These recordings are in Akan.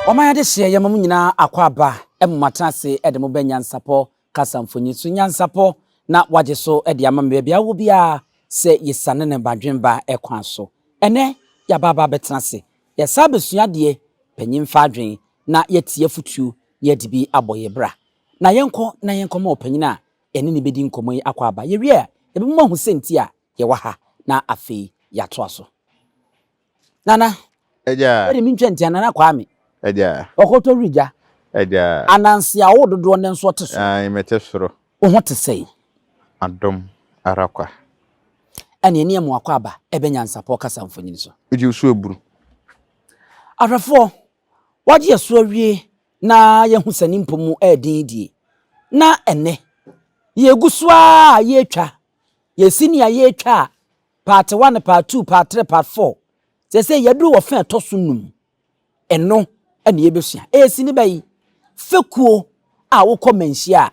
Ɔman adehyeɛ yɛma mo nyinaa akwaaba ma moatena ase de mo bɛ Nyansapɔ kasa mfonyin so. Nyansapɔ na wagye so de ama me baabi a wowɔ biara sɛ yɛsiane ne badwemba kwan so. Ɛnɛ yɛaba aba abɛtena ase, yɛsan abɛsua adeɛ, panyin fa adwene na yɛatie afotuo na yɛde bi abɔ yɛ bra. Na yɛnkɔ na yɛnkɔma ɔpanyin a yɛne no bɛdi nkɔmmɔ yi akwaaba. Yɛwie a yɛbɛma moahu sɛnti a yɛwɔ ha na afei yɛatoa so. Nana. Agya. Wode mentwa ntia Nana Kwame. Agya. Ɔkɔtɔ wiri gya. Agya. Ananse a ɔwɔ dodoɔ nnɛ nso ɔte soro. Ae, mete soro. Wo ho te sɛn? Adom ara kwa. Ɛne ɛne ɛmo akwaaba ɛbɛ nyansapɔ kasa mfonini so. Wogye wo so aburu. Ahwɛfoɔ, wagye yɛ so awie na yɛahu sɛ ne mpɔ mu ɛyɛ den die. Na ɛnnɛ, yɛgu so ara a yɛretwa. Yɛsi nea yɛretwa a, part 1, part 2, part 3, part 4. Seesei yɛaduru wɔ fã a ɛtɔ so num. Ɛno na yɛbɛsua. Ɛyɛ sini bɛyi. Fekuo a wokɔ manhyia a,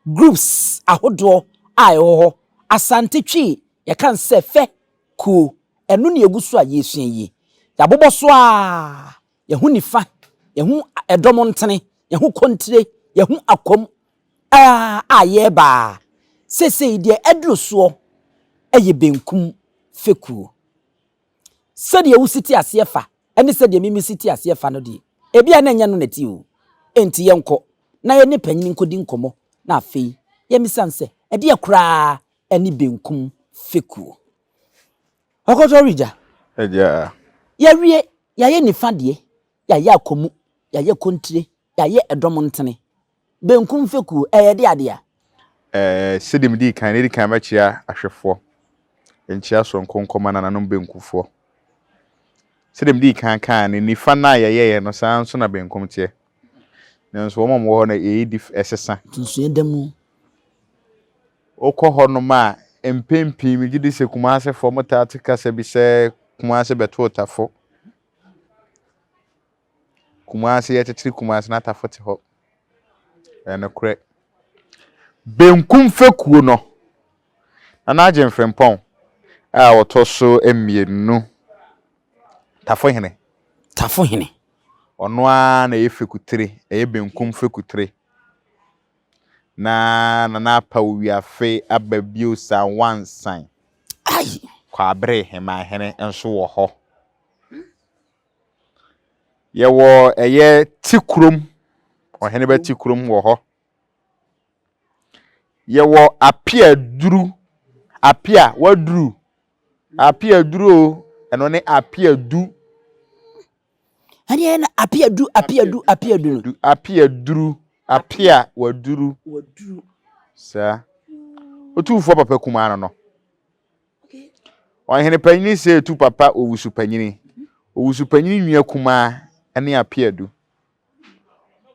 groups ahodoɔ a ɛwɔ hɔ. Asante Twi yɛka no sɛ fɛ kuo. Ɛno na yɛgu so a yɛresua yi. Yɛabobɔ so ara, yɛahu nifa, yɛahu ɛdɔm ntene, yɛahu kontire, yɛahu akwam a a yɛreba a. Seesei deɛ aduru soɔ yɛ benkum fekuo. Sɛdeɛ wosi te aseɛ fa ne sɛdeɛ me mesi te aseɛ fa no deɛ, ebia na ɛnyɛ no na ɛte o. Enti yɛnkɔ na yɛne panin nkɔdi nkɔmmɔ na afei yɛmmisa no sɛ, ɛdeɛ koraa ne benkum fekuo? Ɔkɔtɔ regya. Agya. Yɛawie, yɛayɛ nifa deɛ, yɛayɛ akɔmu, yɛayɛ kontire, yɛayɛ ɛdɔm ntene. Benkum fekuo, ɛyɛ de adeɛ a? Ɛɛ, sɛdeɛ medii kan no, ɛdi kan mɛkyea ahwɛfoɔ. Nkyea soronko nkɔma nananom benkufoɔ. Sɛdeɛ medii kan kaa no, nifa no a yɛyɛeɛ no, saa ara nso na benkum teɛ. Nanso wɔn a wɔwɔ hɔ no, ɛyɛ dif, ɛsesa. Nsua da mu. Wokɔ hɔnom a, mpɛn pii megye di sɛ Kumasefoɔ motaa te kasa bi sɛ Kumase bɛto Otafo. Kumase, yɛkyekyere Kumase na Atafo te hɔ. Ɛyɛ nokorɛ. Benkum fekuo no, Nana Agyen Frimpong a ɔtɔ so mmienu, Tafohene. Tafohene. Ɔno ara na ɛyɛ fekutire, ɛyɛ benkum fekutire. Na Nana Apaw Wiafe aba bio saa wansan. Ai! Kwabere Hemanhene nso wɔ hɔ. Yɛwɔ ɛyɛ Tikurom, ɔhene bɛ Tikurom wɔ hɔ. Yɛwɔ Apia duru, Apia waduru, Apia duru o, ɛno ne Apia du. Ɛne na Apia du, Apia du, Apia du no. Apia duru, Apia waduru. Waduru. Saa. Otumfoɔ papa kumaa no no. Ɔhene panyini sɛ etu papa owusu panyini. Owusu panyini nua kumaa ne Apeadu.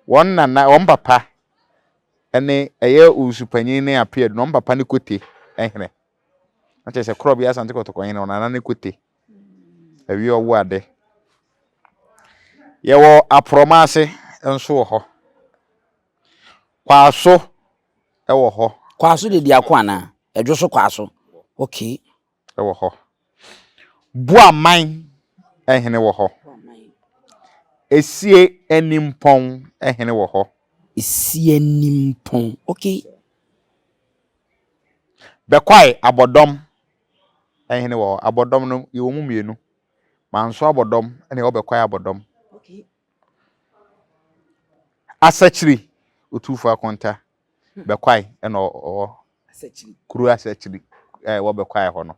Wɔn nana, wɔn papa ne ɛyɛ owusu panyini ne Apeadu na wɔn papa ne Kote hene. Na kyerɛ sɛ Korɔbea Asante Kɔtɔkɔ hene, wɔn nana ne Kote. Awie ɔwo ade. Yɛwɔ Aprɔmaase nso wɔ hɔ. Kwaaso wɔ hɔ. Kwaaso de biako anaa? Ɛdwo so kwaaso. Okay. Wɔ hɔ. Boaman hene wɔ hɔ. Esie Animpɔn hene wɔ hɔ. Esie Animpɔn. Okay. Bɛkwae Abɔdɔm hene wɔ hɔ. Abɔdɔm no, yɛwɔ mu mmienu. Manso Abɔdɔm ɛna ɛwɔ Bɛkwae Abɔdɔm. Okay. Asakyiri, Otumfoɔ Akonta, Bɛkwae ɛna ɔwɔ kuro Asakyiri a ɛwɔ Bɛkwae hɔ no.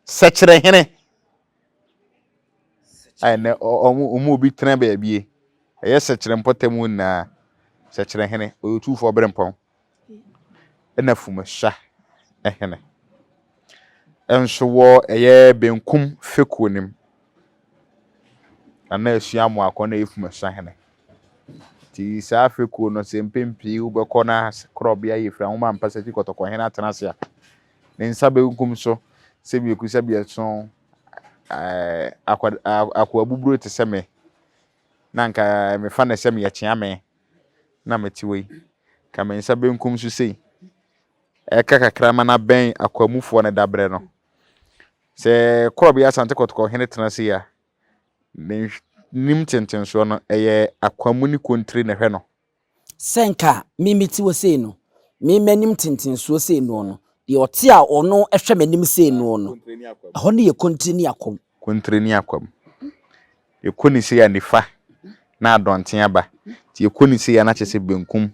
Sɛkyerɛhene a ɛnɛ ɔmo obi tena baabie ɛyɛ Sɛkyerɛ mpɔtam nyinaa Sɛkyerɛhene ɔyɛ Otumfoɔ Berempɔn. ɛna Fumasa hene nso wɔ ɛyɛ benkum fekuo no mu. Na na Asua Amoako na ɛyɛ Fumasa hene. Nti saa fekuo no sɛ mpɛn pii wobɛkɔ na korɔbea yɛ firi ahoma mpasa ti kɔtɔkɔ hene atena ase a, ne nsa benkum so sɛ mmiɛku sɛ mmiɛson ɛɛ akoa buburo te sɛ me na nka mefa no sɛ meyɛ kyeame na mete hɔ yi, ka me nsa benkum so sei, ɛka kakra ma no abɛn akwamufoɔ no daberɛ no. Sɛ Korɔbea Asante Kɔtɔkɔ hene tena sei a, Ne nim ntentensoɔ no, ɛyɛ akwamu ne kontire na ɛhwɛ no. Sɛ nka me mete hɔ sei no, me m'anim ntentensoɔ sei noɔ no, deɛ ɔte a ɔno hwɛ m'anim sei noɔ no, ɛhɔ no yɛ kontire ne akwam. Kontire ne akwam. Yɛkɔ ne sei a nifa na adɔnten aba. Nti yɛkɔ ne sei a na kyerɛ sɛ benkum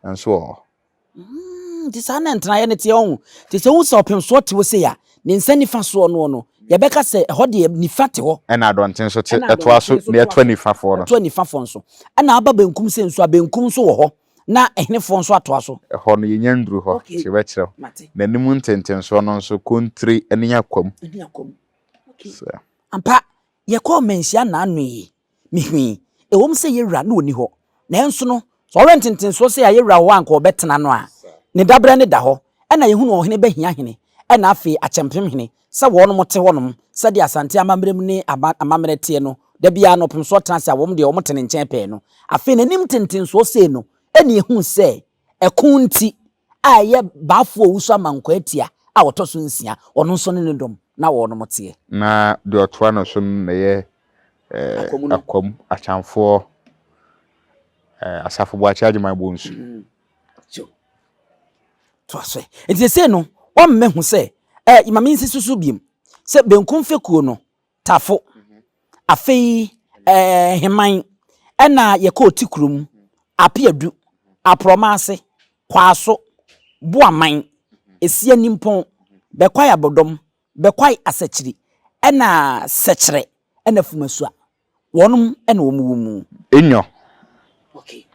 nso wɔ hɔ. Mm, nti saa na ntenaeɛ no teɛ ɔho. Nti sɛ wohu sɛ ɔpemsoɔ te hɔ sei a, ne nsa nifa soɔ noɔ no, yɛbɛka sɛ ɛhɔ deɛ nifa te hɔ. Ɛna adɔnten nso te, ɛtoa so, na ɛtoa nifafoɔ no. Ɛtoa nifafoɔ nso. Ɛna aba benkum sei nso a, benkum nso wɔ hɔ, na ɛhenefoɔ nso atoa so. Ɛhɔ no, yɛnnya nnuru hɔ, nti yɛbɛkyerɛ wo. N'anim ntentensoɔ no nso, kontire ne akwam. Ne akwam. Okay. Ampa, yɛkɔɔ manhyia nnaano yi, Mihui, ɛwom sɛ yɛn wura na onni hɔ, nanso no, sɛ ɔwɛn ntentensoɔ sɛ yɛn wura wɔ hɔ a anka ɔbɛtena no a, ne daberɛ no da hɔ. Ɛna yɛhunuu ɔhene Bahiahene, ɛna afei Akyɛmpemhene, sɛ wɔnom te hɔnom, sɛdeɛ Asante amammerɛ mu ne amammerɛ teɛ no, da biara no ɔpemsoɔ tena ase a wɔn deɛ wɔte ne nkyɛn pɛɛ no. Afei n'anim ntentensoɔ sei no, ɛna yɛhuu sɛ ɛko nti, a ɛyɛ Baafoɔ Owusu Amankwaa Atia a ɔtɔ so nsia, ɔno nso ne ne dɔm na wɔnom teɛ. Na deɛ ɔtoa no so no na ɛyɛ Akwam, Akyamfoɔ, Asafo Boakye Agyeman Bonsu. Toa so ɛ. Nti seesei no, wɔmmɛhu sɛ, ɛ, ma mensi so so biom, sɛ benkum fekuo no, Tafo, afei ɛɛ Heman, ɛna yɛkɔɔ Tikurom, Apeadu, Aprɔmaase, Kwaaso, Boaman, Esianimpɔn, Bɛkwae Abɔdɔm, Bɛkwae Asakyiri, ɛna Sɛkyerɛ, ɛna Fumasua. Wɔnom ɛna wɔn wɔ mu. Enyo. Okay.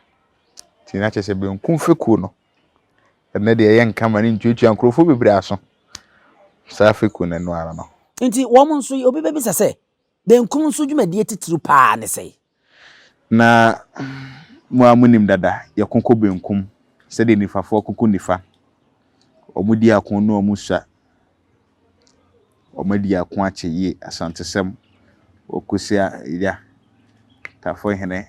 Nti na kyerɛ sɛ benkum fekuo no, ɛnɛ deɛ ɛyɛ nka ma ne ntuatua nkurɔfoɔ bebree aso. Saa fekuo no ɛno ara no. Nti wɔn nso obi bɛbisa sɛ, benkum nso dwumadie titiriw paa ne sɛn? Na mo ara monim dada, yɛko kɔ benkum sɛdeɛ nifafoɔ ko kɔ nifa. Wɔdi ako na wɔsua. Wɔadi ako akyɛ yie, Asantesɛm, Okosia ya, Tafohene,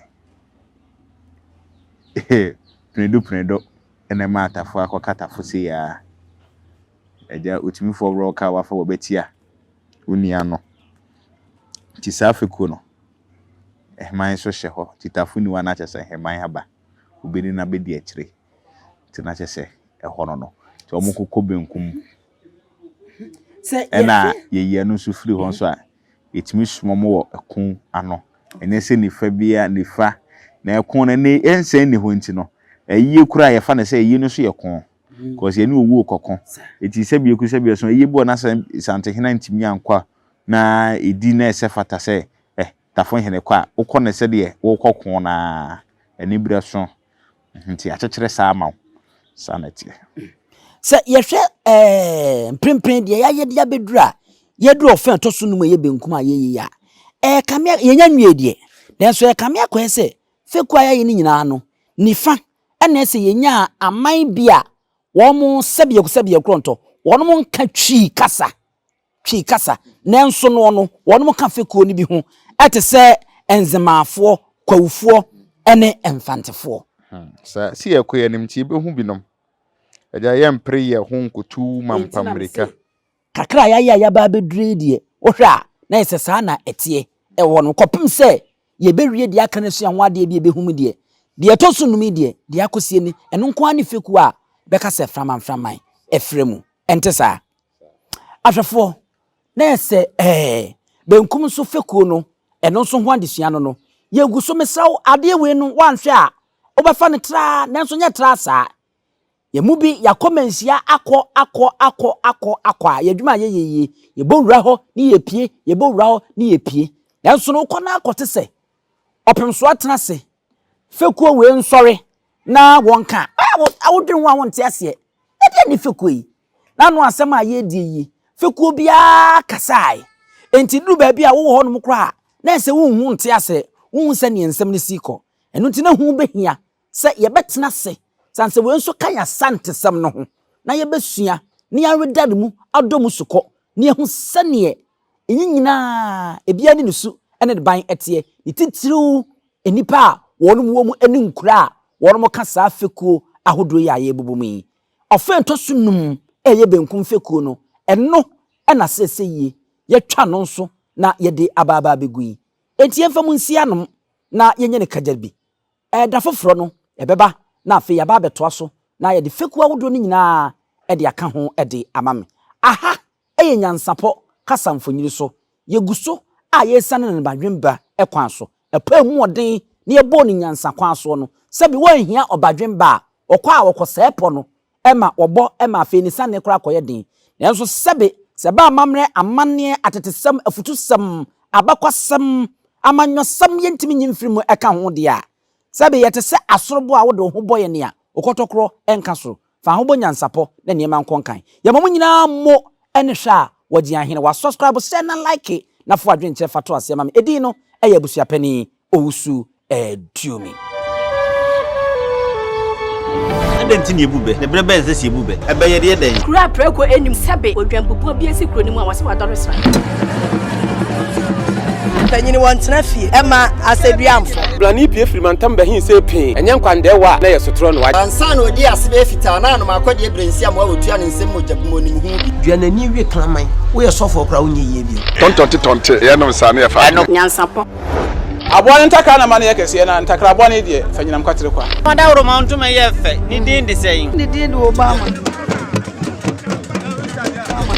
Pinedo pinedo na ɛma Atafo akɔka Tafo sei ara. Agya, Otumfoɔ worɔ wo ka a wafa w'abati a wonni ano. Nti saa fekuo no, Heman nso hyɛ hɔ. Nti Tafo nni hɔ a na kyerɛ sɛ Heman aba. Obɛdi no abɛdi akyire. Nti na kyerɛ sɛ ɛhɔ no no. Nti wɔkokɔ benkum. Ɛna yɛyi ɛno nso firi hɔ nso a, yɛtumi soma wɔn wɔ ɛko ano. Ɛnyɛ sɛ nifa biara nifa na ɛko no ɛne ɛnsɛn nni hɔ nti no, ayie koraa yɛfa no sɛ ayie no nso yɛ ko. Because yɛne owuo kɔko. Eti sɛbi eku sɛbi ɛso ayie bi wɔ na sɛ Santehene antumi ankɔ a na ɛdi na ɛsɛ fata sɛ eh Tafohene kɔ a, wokɔ no sɛdeɛ wokɔ ko no ara. Aniberɛ so Nti yɛakyekyere saa ama wo. Saa na ɛteɛ. Sɛ yɛhwɛ ɛɛ mprempren deɛ yɛayɛ de abɛduru a, yɛaduru ɔfã a ɛtɔ so num a ɛyɛ benkum a yɛyɛ yi a, ɛrekame yɛnya nwie deɛ, nanso ɛrekame akɔyɛ sɛ fekuo a yɛayɛ no nyinaa no, nifa ɛna ɛsɛ yɛnya aman bi a wɔn sɛbeɛ sɛbeɛ korɔntɔ, wɔn nka Twi kasa. Twi kasa, nanso noɔ no, wɔnom ka fekuo no bi ho te sɛ Nzemaafoɔ, Kwawufoɔ ne Mfantefoɔ. Hmm, sɛ si yɛkɔ yɛn anim nti yɛbɛhu binom. Agya yɛmpere yɛ ho nkotu ma mpa mmirika. Kakra a yɛayɛ a yɛaba abɛduru yi deɛ, wohwɛ a, na yɛ sɛ saa na ɛteɛ wɔ no kɔpem sɛ yɛbɛwie deɛ aka no asua ho adeɛ bi a ɛbɛhu mu deɛ. Deɛ ɛtɔ so num yi deɛ, deɛ akɔsie ni, ɛno nko ara ne fekuo a bɛka sɛ framanframan ɛfrɛ mu. Ɛnte saa? Ahwɛfoɔ, na yɛ sɛ ɛɛ benkum nso fekuo no, ɛno nso ho adesua no no, yɛgu so. Mesrɛ wo, adeɛ wei no, woanhwɛ a, wobɛfa no traa, nanso nyɛ traa saa. Yɛn mu bi, yɛakɔ manhyia akɔ, akɔ, akɔ, akɔ, akɔ a, yɛn adwuma a yɛyɛ yie, yɛbɔ wura hɔ ne yɛpie, yɛbɔ wura hɔ ne yɛpie. Nanso no, wokɔ na akɔte sɛ ɔpem so atena ase, fekuo wei nsɔre na wɔnka a, wodwene ho a wonte aseɛ. Ɛdeɛn ne fekuo yi? N'ano asɛm a yɛredie yi, fekuo biara kasae. Enti duru baabi a wowɔ hɔnom koraa a, na ɛsɛ wonhu nte ase, wonhu sɛdeɛ nsɛm no si kɔ. Ɛno nti na ho bɛhia sɛ yɛbɛtena ase, sane sɛ wei nso ka yɛn Asantesɛm no ho, na yɛbɛsua na yɛawedare mu adɔ mu sukɔ, na yɛahu sɛdeɛ eyi nyinaa, ebiara ne ne su ne ne ban teɛ, ne titiriw nnipa a wɔn wɔ mu ne nkuro a wɔka saa fekuo ahodoɔ yi a yɛrebobɔ mu yi. Ɔfã a ɛtɔ so num a ɛyɛ benkum fekuo no, ɛno na seesei yie yɛatwa no nso na yɛde aba aba abɛgu yi. Enti yɛmfa mu nsi anom na yɛnyɛ no kagya bi. Ɛda foforɔ no, ɛbɛba na afei yɛaba abɛtoa so na yɛde fekuo ahodoɔ no nyinaa de aka ho de ama me. Aha yɛ nyansapɔ kasa mfonini so. Yɛgu so a yɛresiane no badwemba kwan so. Ɛpɔ a ɛmu ɔden na yɛbɔɔ no nyansa kwan soɔ no, sɛbi woanhia ɔbadwemba a, ɔkɔ a ɔkɔsɛe pɔ no ma wɔbɔ ma afei ne siane koraa kɔyɛ den. Nanso sɛbe sɛ ɛba amammerɛ, amanneɛ, atetesɛm, afutusɛm, abakwasɛm, amanyɔsɛm yɛntumi nyi mfiri mu ka ho deɛ a, sɛbe yɛte sɛ asorobo a wode wo ho bɔ yɛn a wo kɔtɔkorɔ nka soro. Fa ho bɔ nyansapɔ na nneɛma nkɔ nkan. Yɛma mo nyinaa mo ne hwɛ a wɔgye ahene. Wa subscribe, share na like na fa w'adwenkyerɛ fa to aseɛ ma me. Edin no yɛ Abusuapanin Owusu Aduomi. Adɛn nti na yebu bɛ, na bere bɛn na ɛsɛ sɛ yebu bɛ? Ɛbɛ yɛ deɛ dɛn? Kuro a prako nnim sɛbe odwanbubuo bi asi kuro no mu a wɔse wadɔre sra. Mpanyin wɔntena fie ɛma asɛduamfo. Blani pue firi mantam bɛhe see pee, ɛnyɛ nkwandɛɛwa a na ɛyɛ sotorɔ no. Ansa na odii ase bɛyɛ fitaa na anom akɔdeɛ berɛ nsi amoa wɔtua ne nsam mogya bu mu onim ho bi. Dua n'ani we kraman. Woyɛ sɔfoɔ koraa wonyɛ yie bio. Tɔntɔnte tɔnte yɛnom saa ne yɛfa adeɛ. Nyansapɔ. Aboa no ntakra na ma no yɛ kɛseɛ, na ntakra bɔne deɛ, fa nyinam kwatere kwa. Ɔdawuroma ntoma yɛ fɛ, ne din de sɛn? Ne din de Obama.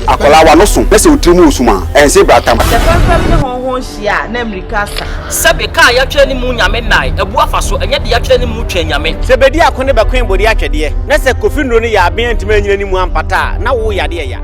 Akwadaa w'ano so na sɛ wo tiri mu resum a, ɛnse bratam. Sɛ fɛmfɛm ne hɔnhɔn hyia a, na mmirika asa. Sɛbe kaa yɛatwerɛ ne mu nyame nnae abu afa so, ɛnyɛ deɛ yɛatwerɛ ne mu twɛn nyame. Sɛ bedi ako ne bɛkoe bode atwɛdeɛ, na sɛ Kofi nnuro no yɛ aben antumi anyina ne mu ampata a, na wo yadeɛ ya.